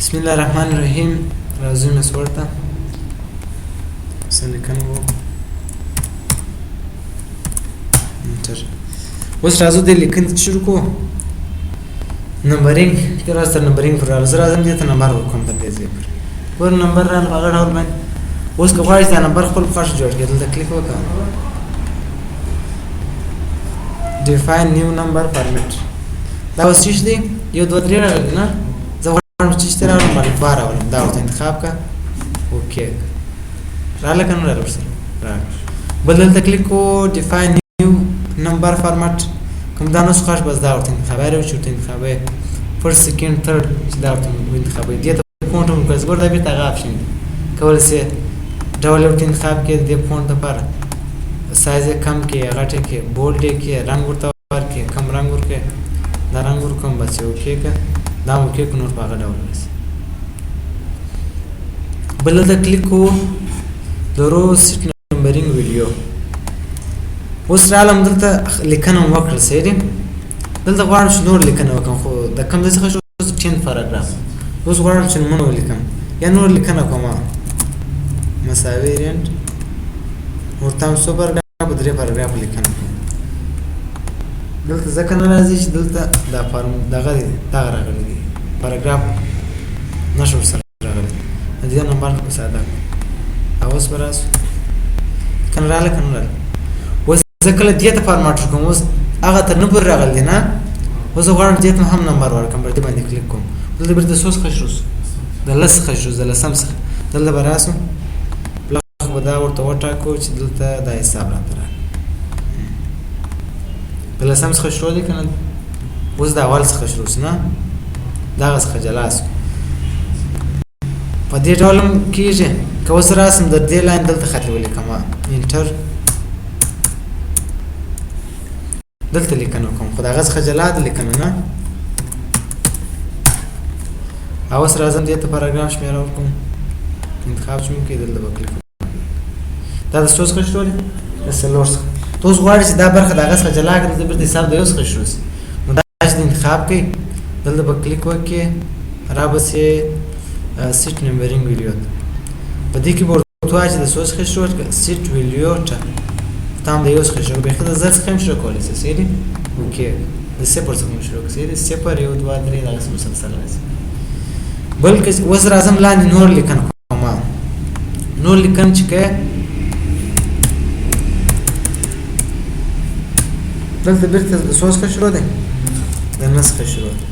بسم الله الرحمن الرحیم. راځو مسوړ ته څه لیکنه وو انټر. اوس راځو د لیکنې ته شروع کوو. نمبرینګ تېر ورځ تر نمبرینګ پورې راغلو. زه راځم دې ته نمبر ورکوم، تر دې ځای پورې ګور نمبر راغله په هغه ډول باندې. اوس که غواړې چې دا نمبر خپل خوښ جوړ کړې، دلته کلیک وکړه، ډیفاین نیو نمبر فارمیټ. دا اوس څه دی؟ یو دوه درې راغلي نه، زه غواړم چې څه راوړم، الفبا راوړم. دا ورته انتخاب کړه، اوکې راغله که نه راغله؟ ورسره راغله. بل دلته کلیک کو، ډیفاین نیو نمبر فارمټ. کوم دا نو خوښ، بس دا ورته انتخابوي چې ورته انتخابوي فرست سیکنډ تھرډ، چې دا ورته انتخابوي. دې ته فونټ هم ورکړه. ګوره دا بیرته هغه آپشن دی، کولی شې ډول ورته انتخاب کړې، د دې فونټ دپاره سایز یې کم کړې، غټ یې کړې، بولډ یې کړې، رنګ ورته ورکړې، کم رنګ ورکړې. دا رنګ ورکوم، بس یې اوکې کړه. دا هم اوکې کړه، نور په هغه ډول راسي. بل دلته کلیک کوو، د رو سیټ نمبرینګ ویډیو. اوس رالم دلته لیکنه مو وکړه، صحیح دی. دلته غواړم چې نور لیکنه وکړم، خو د کوم ځای څخه شروع؟ 10 پاراګراف. اوس غواړم چې نومونه ولیکم یا نور لیکنه کوم. مساوي رینټ ورته هم څو پاراګراف؟ درې پاراګراف لیکنه کوم. دلته ځکه نه راځي چې دلته دا فارم دغه دی، دغه راغلی دی، پاراګراف نشو ورسره راغلی. د دې نمبر په ساده کړو او اوس به راسو. کنه راغله کنه راغله؟ اوس زه کله دې ته فارمټ ورکوم، اوس هغه تر نه پورې راغلی دی نه. اوس زه غواړم دې ته هم نمبر ورکړم، پر دې باندې کلیک کوم. دلته بیرته څو څخه شروع شو؟ د لس څخه شروع، د لسم څخه. دلته به راسو، پلخ به دا ورته وټاکو چې دلته دا حساب راته راغی. د لسم څخه شروع دی که نه؟ اوس د اول څخه شروع شو نه، دغه څخه جلا شو. په دې ډول هم کېږي. که اوس راسم د دې لاین دلته خط ولیکم، انټر، دلته لیکنه کوم، خو د هغه څخه جلا ده لیکنه نه. او اوس راځم دې ته پاراګراف شمېره ورکوم، انتخاب چې مې کوي دلته به کلیک. دا د څو څخه شروع دی؟ د څلور څخه. ته اوس غواړې چې دا برخه د هغه څخه جلا کړې، دلته بیرته حساب د یو څخه شروع شي. نو دا چې انتخاب کوي، دلته به کلیک وکړې، را به سي سیټ نمبرینګ ویلیو ته. په دې کې به ورته وایي چې د څو څخه شروع کړه، سیټ ویلیو ته ته هم د یو څخه شروع، بیخي د زر څخه هم شروع کولی شي. صحیح دی، اوکې، د صفر څخه هم شروع کړه. صحیح دی، صفر یو دوه درې دغسې مسلسل راځي. بل که اوس راځم لاندې نور لیکنه کوم، نور لیکن چې کوې دلته بیرته د څو څخه شروع دی؟ د نه څخه شروع دی.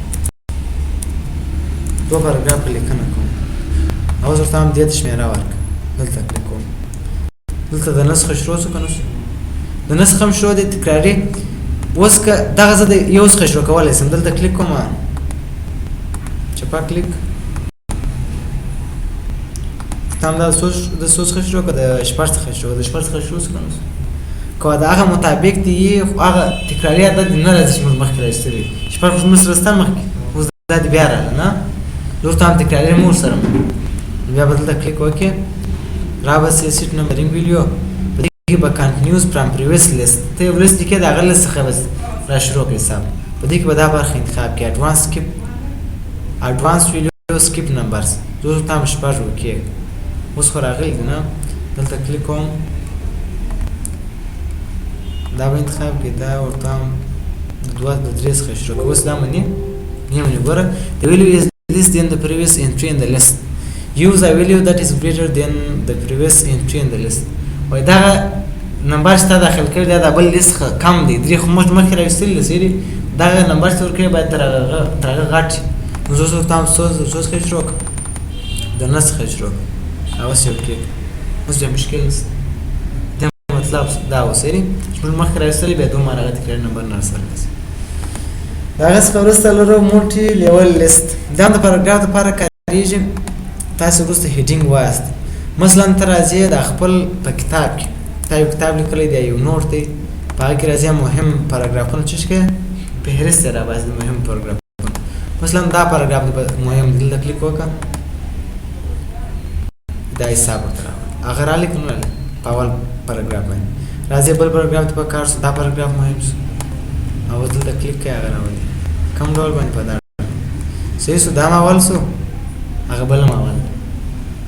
دوه پاراګراف لیکنه کوم او اوس ورته هم دې ته شمېره ورکړه. دلته کلیک کوم، دلته د نه څخه شروع شو که نه شو؟ د نه څخه هم شروع دی، تکراري. اوس که دغه زه د یو څخه شروع کولی شم، دلته کلیک کوم، چپه کلیک، ته هم دا سوچ د څو څخه شروع که د شپږ څخه شروع، د شپږ څخه شروع شو که نه شو؟ که د هغه مطابق دی، خو هغه تکراري عدد نه راځي چې موږ مخکې راایستلي. شپږ خو موږ سره شته مخکې، اوس دا دې بیا راغله نه، نور ته هم تکراري مو ورسره. بیا به دلته کلیک وکړې، را به سي سیټ نمبرینګ ویلیو. په دې کې به کانټینیوز فرام پریویس لیست، ته یو لیست لیکې، د هغه لیست څخه به را شروع کړې حساب. په دې کې به دا برخه انتخاب کړې، اډوانس سکیپ، اډوانس ویلیو سکیپ نمبرز. زه اوس ورته هم شپږ وکړې، اوس خو راغلي دي نه. دلته کلیک کوم، دا به انتخاب کړي، دا ورته هم دوه د درې څخه شروع کړي. اوس دا مني نه مني؟ ګوره، the value is less than the previous entry in the list، use a value that is greater than the previous entry in the list. وای دغه نمبر چې تا داخل کړی دی دا بل لیست څخه کم دی. درې خو موږ مخکې راویستلي دي، صحیح دی. دغه نمبر چې ورکړی باید تر هغه غټ شي. نو زه اوس ورته هم څو څخه شروع کړم؟ د نه څخه شروع کړم. اوس یو کلیک، اوس بیا مشکل نشته. مطلب دا و، صحیح دی، چې موږ مخکې راویستلي بیا دومره هغه تکراري نمبر نه راسره راځي. د هغه څخه وروسته لرو مولټي لیول لیست. دا هم د پاراګراف دپاره کارېږي. تاسو وروسته هیډینګ وایاست، مثلا ته راځې د خپل په کتاب کې، تا یو کتاب لیکلی دی، یو نوټ دی، په هغه کې راځي مهم پاراګرافونه چې شي فهرست یې راباسي د مهم پاراګرافونو. مثلا دا پاراګراف دی مهم دی، دلته کلیک وکړه، دا حساب ورته راوړه. هغه رالی که نه رالی؟ په اول پاراګراف باندې راځي، بل پاراګراف ته په کار شو، دا پاراګراف مهم شو او اوس دلته کلیک کوي، هغه راولي کوم ډول باندې په دا صحیح شو. دا هم اول شو. هغه بل هم اول.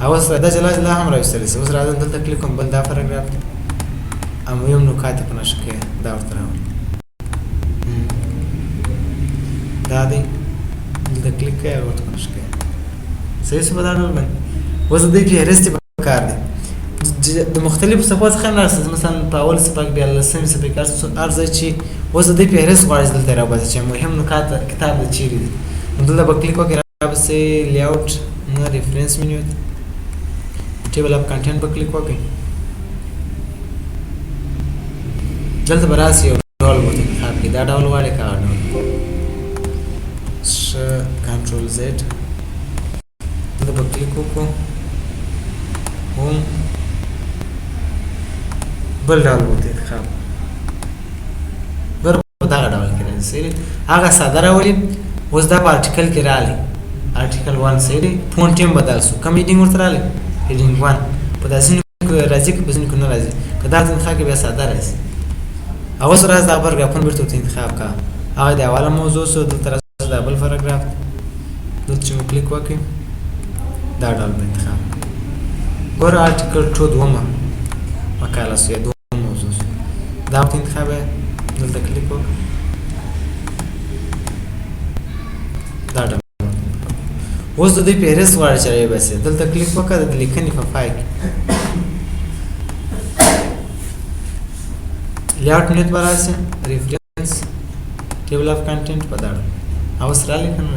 او اوس دا جلا جلا هم راوستلی سي. اوس راځم دلته کلیک کوم، بل دا پاراګراف دی، مهم نکات یې په نښه کوي، دا ورته راولي. دا دی، دلته کلیک کوي، هغه ورته په نښه کوي. صحیح شو؟ په دا ډول باندې اوس د دې فهرست یې په کار دی. د مختلفو صفحو څخه هم راغستل، مثلا په اول صفحه کې، بیا لسمې صفحې کې، هر ځای چې اوس د دې فهرست غواړي چې دلته راوباسي چې مهم نکات کتاب د چیرې دي، نو دلته به کلیک وکړي، رابسي لیاوټ نه ریفرنس مینیو ته، ټیبل اف کانټینټ به کلیک وکړئ. دلته به راسي یو ډول ورته انتخاب کړئ، دا ډول غواړئ که هغه ډول. ښه، کنټرول زیډ، دلته به کلیک وکړو، هم بل ډول ورته انتخاب. ګوره، په دغه ډول کې راځي. صحیح دی، هغه ساده راولي. اوس دا په article کې راغلی، article 1. صحیح دی، font هم بدل سو. کوم heading ورته راغلی؟ heading 1. په دا ځینو کې راځي که په ځینو کې نه راځي. که دا انتخاب کې بیا ساده راځي. او اوس راځي دا پاراګرافونه بیرته ورته انتخاب کا. هغه د اوله موضوع سو. دلته راځي دا بل پاراګراف، دلته چې مو کلیک وکړي، دا ډول به انتخاب. ګوره، article 2 دومه مقاله سو یا دومه موضوع سو. دا ورته انتخاب، دلته کلیک وکړه، دا ډول. اوس د دوی فهرست غواړي چې راوباسي، دلته کلیک وکړه، د لیکنې په پای کې layout menu ته به راسي، reference، table of content، په دا ډول. اوس رالی که نه؟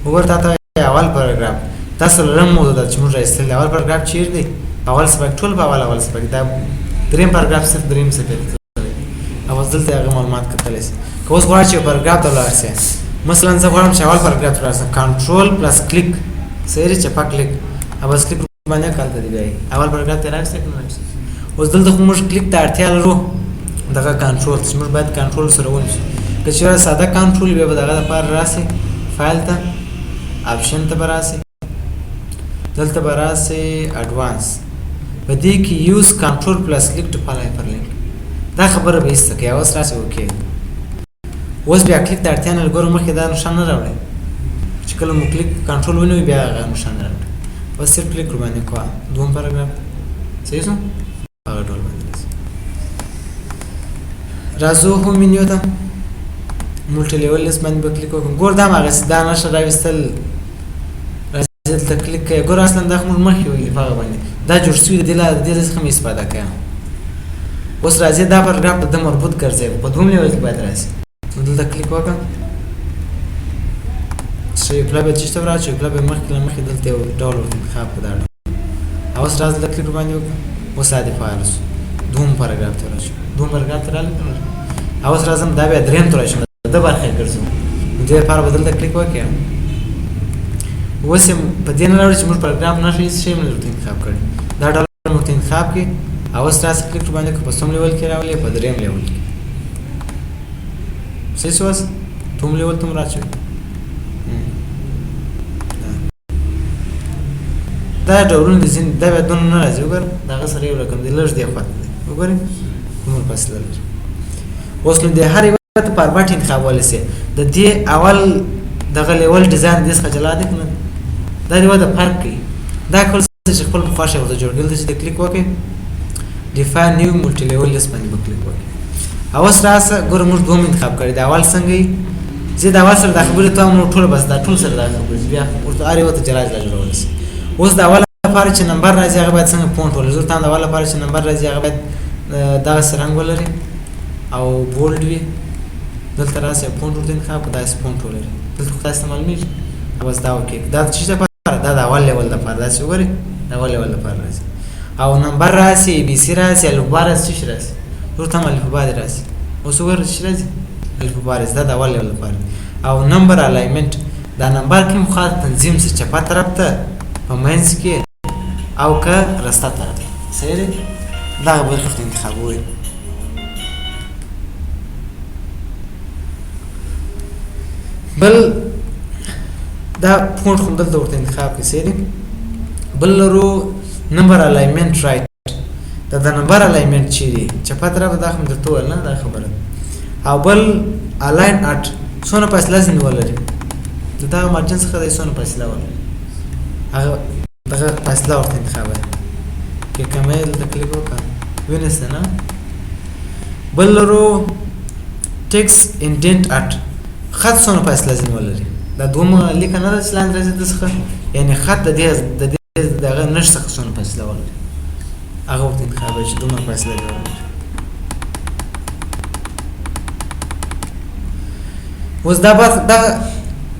وګوره، تا ته اول پاراګراف، دا څلورم موضوع ده چې موږ راایستل. اول پاراګراف چیرې دی؟ اول صفحه، ټول په اول اول صفحه کې. دا دریم پاراګراف صرف دریم صفحې ته تللی. او اوس دلته هغه معلومات کتلی سي. که اوس غواړې چې یو پاراګراف ته ولاړ سې، مثلا زه غواړم چې اول پاراګراف ته ولاړ سم، control plus click، صحیح دی، چپه کلیک او بس کلیک باندې کالته دی، بیا اول پاراګراف ته راوستې که نه راوستې؟ اوس دلته خو موږ کلیک ته اړتیا لرو، دغه کنټرول چې موږ باید کنټرول سره ونیسو. که چېرې ساده کنټرول، بیا به دغه دپاره راسي فایل ته، option ته به راسي، دلته به راسي advance، په دې کې use control plus click to follow hyperlink، دا خبره به ایسته کوي. اوس راسي، okay، اوس بیا کلیک ته اړتیا نه ګورم. مخکې دا نښان نه راوړی، چې کله مو کلیک کنټرول ونیوي بیا هغه نښان نه راوړي. بس صرف کلیک ورباندې کوه، دوم پاراګراف. صحیح شو؟ هغه ډول باندې راځي. راځو home menu ته، multi level list باندې به کلیک وکړم. ګور، دا هغسې دا نښه راویستل، راځي دلته کلیک کوي. ګوره، اصلا دا خو موږ مخکې ویلي، په هغه باندې دا جوړ شوي، د دې څخه مې استفاده کوم. اوس راځي دا پاراګراف په ده مربوط ګرځي، په دوم level کې باید راسي. نو دلته کلیک وکړم، ښه، یو پلا به چې ته راچو، یو پلا به مخکې له مخکې دلته یو ډول ورته انتخاب کړه، دا ډول. اوس راځه، دلته کلیک باندې وکړم. اوس عادي فعال شو، دوم پاراګراف ته راشو. دوم پاراګراف ته راغلی که نه؟ اوس راځم، دا بیا دریم ته راشم، د برخې ګرځو. نو دې لپاره به دلته کلیک وکړم. اوس یې په دې نه راوړي چې موږ پاراګراف نښه هېڅ شی نه ورته انتخاب کړي. دا ډول ورته انتخاب کړي او اوس راسه کلیک باندې که په څوم level کې راولي؟ په دریم level کې. صحیح شو؟ اوس دوم level ته هم راچوي. دا ډولونه دي ځینې، دا بیا دونه نه راځي. وګوره، د هغه سره یو رقم دی، لږ دی خواته دی. وګورئ، دومره فاصله لري. اوس نو د هر یوه ته format انتخابولی سي. د دې اول دغه level design دې څخه جلا دی که نه؟ دا یوه د فرق کوي. دا کول چې خپل په خوښه ورته جوړ کړي. دلته چې د کلیک وکړي، define new multi level list باندې به کلیک وکړي. او اوس راسه ګوره، موږ دوم انتخاب کړی. د اول څنګه یي؟ زه د اول سره دا خبرې ته نو ټول، بس دا ټول سره دا خبرې بیا ورته هر یوه ته جلا جلا جوړول سي. اوس د اول لپاره چې نمبر راځي، هغه باید څنګه font ولري؟ زه ورته د اول لپاره چې نمبر راځي، هغه باید دغسې رنګ ولري او bold وي. دلته راسي، font ورته انتخاب کړه، داسې font ولري. دلته خو تاسو ته معلومیږي. بس دا okay. دا د څه لپاره؟ دا د اول level لپاره. داسې وګورئ، د اول level لپاره راځي او نمبر راسي، بي سي راسي، الفبا راسي، څه شي راسي؟ ورته هم الفبا دې راسي. اوس وګوره څه راځي، الفبا راځي. دا د اول level لپاره. او number alignment، دا نمبر کوم خوا تنظیم سي؟ چپه طرف ته، په منځ کې او که راسته طرف؟ صحیح دی، دغه برخه ورته انتخابوي. بل دا font خو دلته ورته انتخاب کړي. صحیح دی، بل لرو number alignment right. دا د number alignment چیرې؟ چپه طرف، دا هم درته وویل نه دا خبره. او بل align at، څونه فاصله ځینې ولري د دغه margin څخه، دی څونه فاصله ولري؟ هغه دغه فاصله ورته انتخابوي که کمه دلته کلیک وکړه وینې نه. بل لرو ټیکس انډینټ اټ، خط څونه فاصله ځینې ولري. دا دومره لیکه نه ده چې لاندې راځي د څخه، یعنې خط د دې دغه نش څخه څونه فاصله ولري، هغه ورته انتخابوي چې دومره فاصله دې ولري. اوس دا برخه دا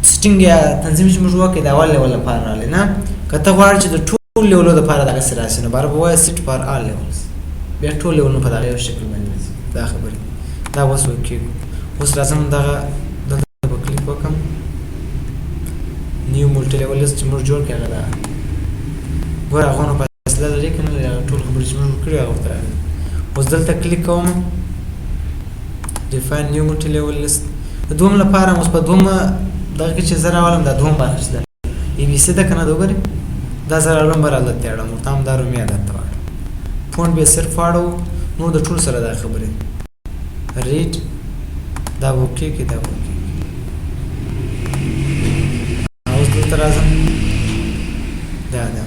setting یا تنظیم چې موږ وکړ د اول level لپاره راغلی نه. که ته غواړې چې د ټول لیولو لپاره دغسې راشي نو بار به وایې set for all levels، بیا ټول لیولونه په دغه یو شکل باندې راځي. دا خبرې دا اوس وکېږو. اوس راځم دغه دلته به کلیک وکړم، new multi level list چې موږ جوړ کړی هغه دا ګوره هغه نو فاصله لري که نه لري، هغه ټول خبرې چې موږ کړي هغه ورته راغلي. اوس دلته کلیک کوم define new multi level list د دوم لپاره. اوس په دومه دغه کې چې زه راولم دا دوم برخه چې ده ای بي سي ده که نه، ده وګورئ دا زه راوړم بر حالت ته اړوم، ورته هم دا رومي عادت ته واړوم، font به صرف واړوو، نور د ټول سره دا خبرې ریډ دا به okay کړي، دا به okay کړي. اوس دلته راځم، دا ده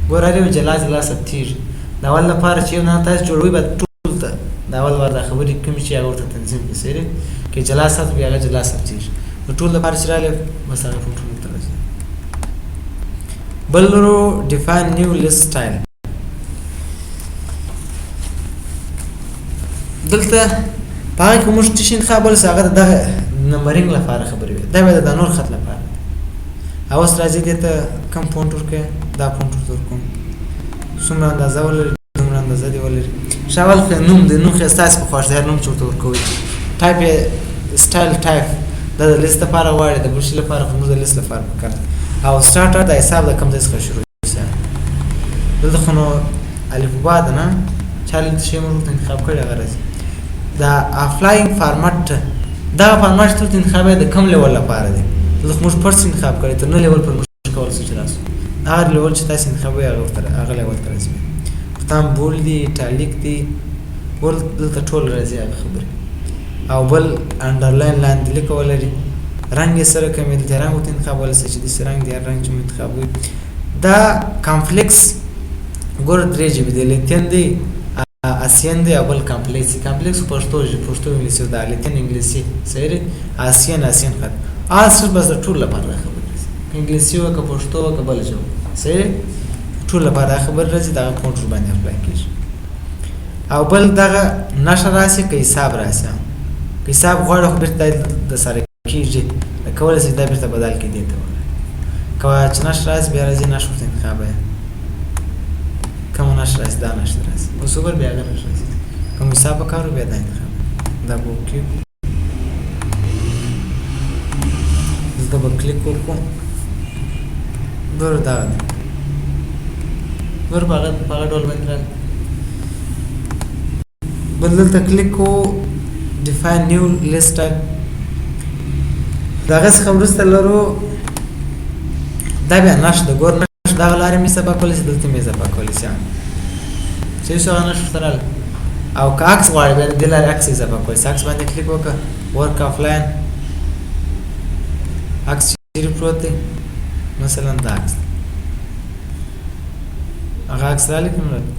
ګوره هر یو جلا جلا ثبتېږي. د اول لپاره چې یو نه تاسو جوړوئ باید ټول ته د اول وار دا خبرې کومې چې هغه ورته تنظیم کړي، صحیح دی؟ که جلا ثبت بیا هغه جلا ثبتېږي. د ټول لپاره چې راغلی بس هغه ټول ټول ته راځي. بل لرو define new list style. دلته په هغه کې موږ چې انتخاب ولسه هغه د دغه numbering لپاره خبرې وي، دا بیا د نور خط لپاره. او اوس راځي دې ته کوم font ورکړي، دا font ورته ورکوم، څومره اندازه ولري، دومره اندازه دې ولري. ښه اول خو نوم دی، نوم خو ستاسو په خوښ دی، هر نوم چې ورته ورکوئ. ټایپ یې style type دا د لیست لپاره غواړي، د بل شي لپاره خو موږ د لیست لپاره پکار. او start د حساب د کوم ځای څخه شروع شي. دلته خو نو الف با ده نه، چا لیست شی موږ ورته انتخاب کړی هغه راځي. دا applying format، دا فارمټ چې ورته انتخاب د کوم level لپاره دی. دلته خو موږ first انتخاب کړی، تر نه level پر موږ کول شو چې راسو هغه level چې تاسو انتخابوئ هغه ورته هغه level ته راځي. ختام bold دی، italic دی، ول دلته ټول راځي هغه خبرې. او بل underline لاندې لیکه ولري، رنګ یې سره کمې، دلته رنګ ورته انتخابولی شئ چې داسې رنګ دی، هر رنګ چې مو انتخابوي. دا complex ګوره درې ژبې دی، لاتین دی، Asian دی او بل complex. Complex پښتو ژبه، پښتو انګلیسي، دا لاتین انګلیسي، صحیح دی؟ Asian Asian خط آس بس د ټول لپاره دا خبرې راځي، که انګلیسي وه که پښتو وه که بله ژبه، صحیح دی؟ ټول لپاره دا خبرې راځي، دغه font ورباندې apply کېږي. او بل دغه نښه راسي که حساب راسي، که حساب غواړي خو بېرته د سره کېږي، کولی شي دا بېرته بدل کړي دې ته. که چې نښه راسي بیا راځي نښه ورته انتخابوي، کومه نښه راسي دا نښه راسي. اوس وګوره بیا هغه نښه راځي، کوم حساب پکار و بیا دا انتخاب دا به okay. دلته به کلیک وکړو، ګوره دغه دی، ګوره په هغه ډول باندې راغلی. بل دلته کلیک کوو define new list type. د هغه څخه وروسته لرو دا بیا نښه ده. ګور نښه دغه لارې مې اضافه کولی شي، دلته مې اضافه کولی شي، صحیح شو؟ هغه نښه ورته راغله. او که عکس غواړې بیا د دې لارې عکس اضافه کولی شي، عکس باندې کلیک وکړه، work offline عکس چیرې پروت دی، مثلا دا عکس، هغه عکس رالی که نه رالی؟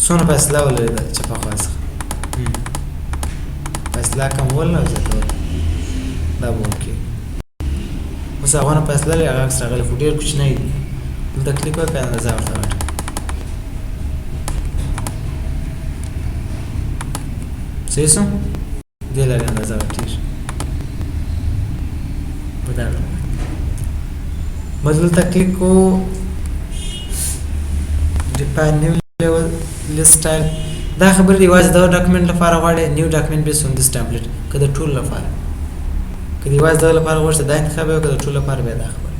څونه فاصله ولري د چپه خوا څخه فاصله کمول او زیاتول دا به okay. اوس هغه نه فاصله لري، هغه عکس راغلی خو ډېر کوچنی دی. دلته کلیک وکړه اندازه ورته غټه. صحیح شو؟ دې لارې اندازه غټېږي په دا ډول. بس دلته کلیک کوو define new level list style. دا خبرې یوازې د document لپاره غواړي، new document based on this template، که د ټولو لپاره، که د یوازې دغه لپاره غواړي دا انتخاب وي، که د ټولو لپاره بیا دا خبره.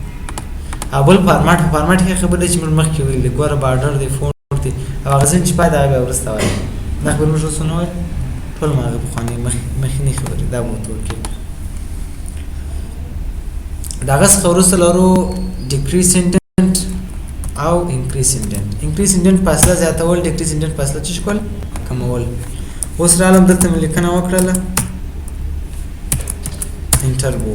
او بل فارمټ، په فارمټ کې خبرې چې موږ مخکې ویلې، ګوره border دی، font دی، او هغه ځین چې پاتې هغه بیا وروسته وایي. دا خبرې موږ اوس نه وایو، ټول ما هغه پخوانۍ مخکینۍ خبرې دا به ورته وکړي. د هغه څخه وروسته لرو decrease indent او increase indent. Increase indent فاصله زیاتول، decrease indent فاصله څه کول، کمول. اوس رالم دلته مې لیکنه وکړله، enter بو.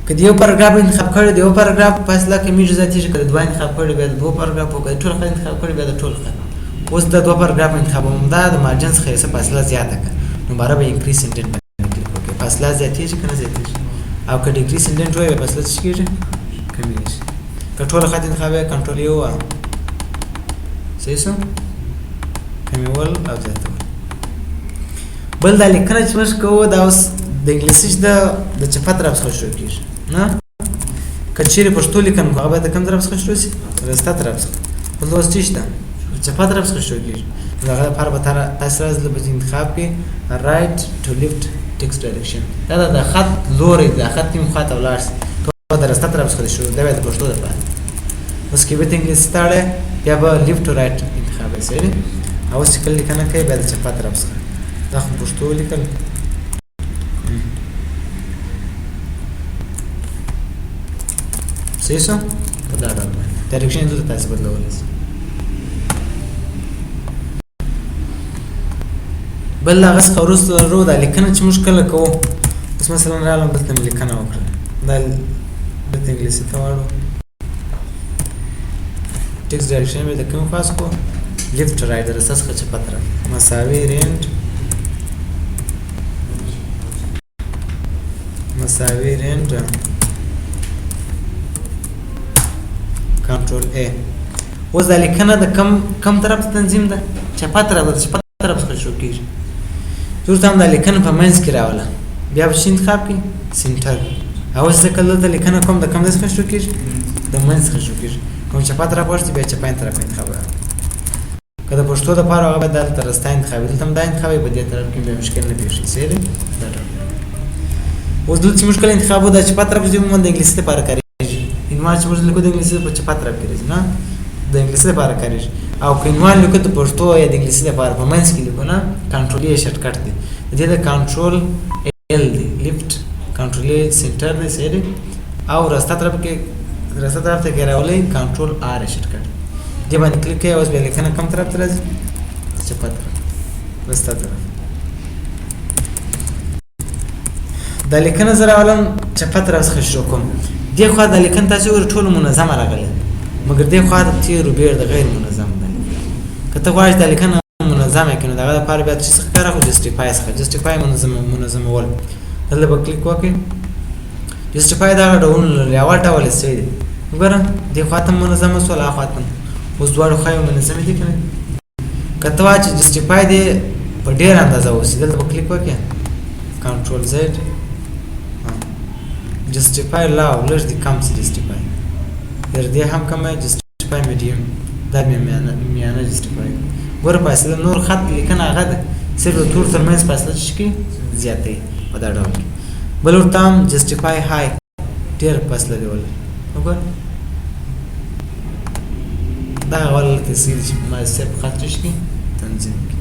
که د یو پاراګراف انتخاب کړی، د یو پاراګراف فاصله کمیږي، زیاتیږي. که د دوه انتخاب کړی، بیا د دوو پاراګراف، او که د ټول خط انتخاب کړی، بیا د ټول خط. اوس د دوه پاراګراف انتخابوم، دا د margin څخه یو څه فاصله زیاته کړه، نو باره به increase indent باندې کلیک وکړي، فاصله زیاتیږي که نه زیاتیږي؟ او که decrease indent وایي، بیا فاصله څه کیږي؟ کمیږي. که ټول خط انتخابوي، کنټرول یو، صحیح سو، کمیول او زیاتول. بل دا لیکنه چې موږ کوو، دا اوس د انګلیسي چې د چپه طرف څخه شروع کیږي نه. که چیرې پښتو لیکنه کوو، هغه باید د کوم طرف څخه شروع شي؟ راسته طرف څخه. خو اوس چې شته، چپه طرف څخه شروع کیږي، نو د هغه لپاره به تاسو راځئ به انتخاب کړئ right to left text direction. دا د خط لوری، د خط کوم خوا ته ولاړ شي، ته د راسته طرف څخه شروع. دا بیا د پښتو لپاره. اوس کې به انګلیسي ته اړی، بیا به left to right انتخاب شي. او اوس چې کله لیکنه کوي، بیا د چپه طرف څخه. دا خو پښتو لیکل. صحیح شو. په دا ډول باندې direction دلته تاسو بدلولی شئ. بل هغه څخه وروسته لرو دا لیکنه چې موږ کله کوو. اوس مثلا رالم، دلته مې لیکنه وکړه، دا دلته انګلیسي ته واړو، text direction مې د کوم خوا څخه؟ left to right، د راسته څخه چپه طرف. مساوي rand، مساوي rand، control A. اوس دا لیکنه د کم کم طرف ته تنظیم ده؟ چپه طرف ده، چپه طرف څخه شروع کیږي. دلته هم دا لیکنه په منځ کې راوله، بیا به څه انتخاب کړي؟ center. او اوس زه کله دلته لیکنه کوم، د کوم ځای څخه شروع کیږي؟ د منځ څخه شروع کیږي. کوم چپه طرف غوښتي، بیا چپه طرف انتخاب. که د پښتو دپاره، هغه به دلته راسته انتخابي، دلته هم دا انتخابي، په دې طرف کې بیا مشکل نه پېښېږي. صحیح دی. دا ډول اوس دلته چې موږ کله انتخاب، دا چپه طرف چې موږ د انګلیسي لپاره کارېږي. عنوان چې موږ لیکو د انګلیسي په چپه طرف کې راځي نه، د انګلیسي لپاره کارېږي. او که عنوان لیکو د پښتو یا د انګلیسي لپاره، په منځ کې لیکو نه، کنټرول یې shortcut دی، د دې د control L دی left، control یې center دی. صحیح دی. او راسته طرف کې، راسته طرف ته کې راولئ، control R shortcut دې باندې کلیک کوئ. اوس بیا لیکنه کوم طرف ته راځي؟ چپه طرف، راسته طرف. دا لیکنه زه راولم، چپه طرف څخه شروع کوم. دې خوا دا لیکنه تاسو ګورئ، ټولو منظمه راغلې، مګر دې خوا د تېرو بېر د غیر منظم ده. که ته غواړې دا لیکنه منظمه کړې، نو د هغه لپاره بیا څه څخه کار اخلو؟ justify څخه. justify منظمول، دلته به کلیک وکړئ. justify دغه ډولونه لري. اول ډول یې څه دی؟ وګوره، دې خوا ته منظمه سوله، هاخوا ته. اوس دواړو خواوې منظمې دي که نه؟ که ته وایې چې justify دې په ډېره اندازه اوسي، دلته به کلیک وکړې، control Z، justify low، لږ دې کم سي justify، تر دې هم کمه. justify medium، دا بیا میانه justify. ګوره، فاصله نور خط لیکنه هغه ده، صرف د تور ترمنځ فاصله چې کوي زیاتوي په دا ډول کې. بل ورته هم justify high، ډېر فاصله دی ولري. وګوره، دا اول تسهیل چې ما صرف خط چې تنظیم کړي.